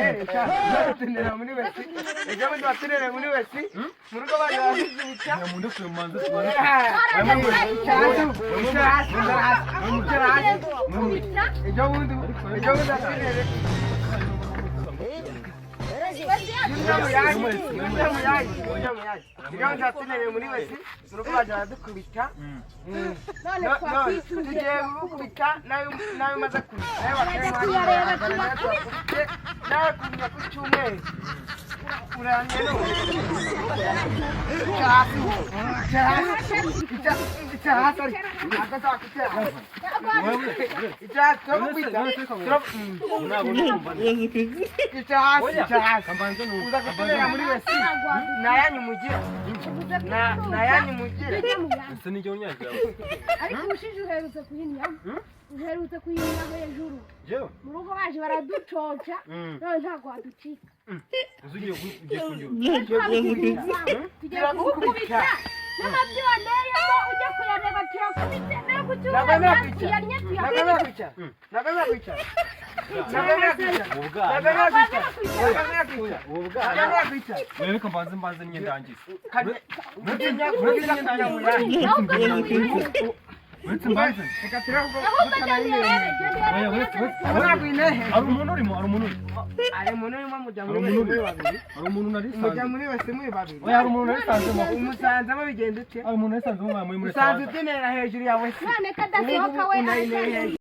Batinera muri wese, ejo bundi batinera muri wese, mu rugo bari babica. Ejo bundi, ejo bundi batinere. Ejo bundi batinere muri wese, mu rugo baje baradukubita. None twakwicuje. Tugiye gukubita nawe, nawe umaze kubita nawe. Turajya kuyareba tubakubite. Nawe kumenya ku cyumweru urangiye none. Icara hasi, icara hasi, icara hasi, ariko akazakutera hasi. Icara hasi, turakubita. Icara hasi, icara hasi. Uza gutumira muri wese, nayanyu mugira, nayanyu mugira. Ese nijye unyagira? Ariko ubushize uherutse kuyinyamo, uherutse kuyinyamo hejuru. Jewe? Mu rugo baje baraducoca, none ntabwo waducika. Uzi ugiye kungira. Tugiye kugukubita n'amabyi waneyemo ujya kuyareba, tuyakubite nawe ku Nagomera cyumweru kwicara. tuyarye. Nagomera Tuyakubite. kwicara. Nagomera kwicara. Nagomera kwicara. Ubu bwana. Nagomera kwicara. Nagomera kwicara. Ubu bwana. Nagomera kwicara. Reka mbanze nye ndangize. Kanya kujya mu yanyu. Ahubwo ntabwo. Uretse mbanze. Reka turebe ko Ahubwo genda urebe, genda Oya, urebe. uretse uretse. Ntabwo inehe. Hari umuntu urimo, hari umuntu urimo. Hari umuntu urimo, mujya Hari muri umuntu wese muri urimo. babiri. Hari umuntu nari Mujya sanze. muri wese muri babiri. Oya, hari umuntu nari sanzemo. Umusanzamo bigenda ute? Hari umuntu nari sanzemo muri Usanze sanze. utinera hejuru yawe se. None kadasohoka we. Unayineye hejuru.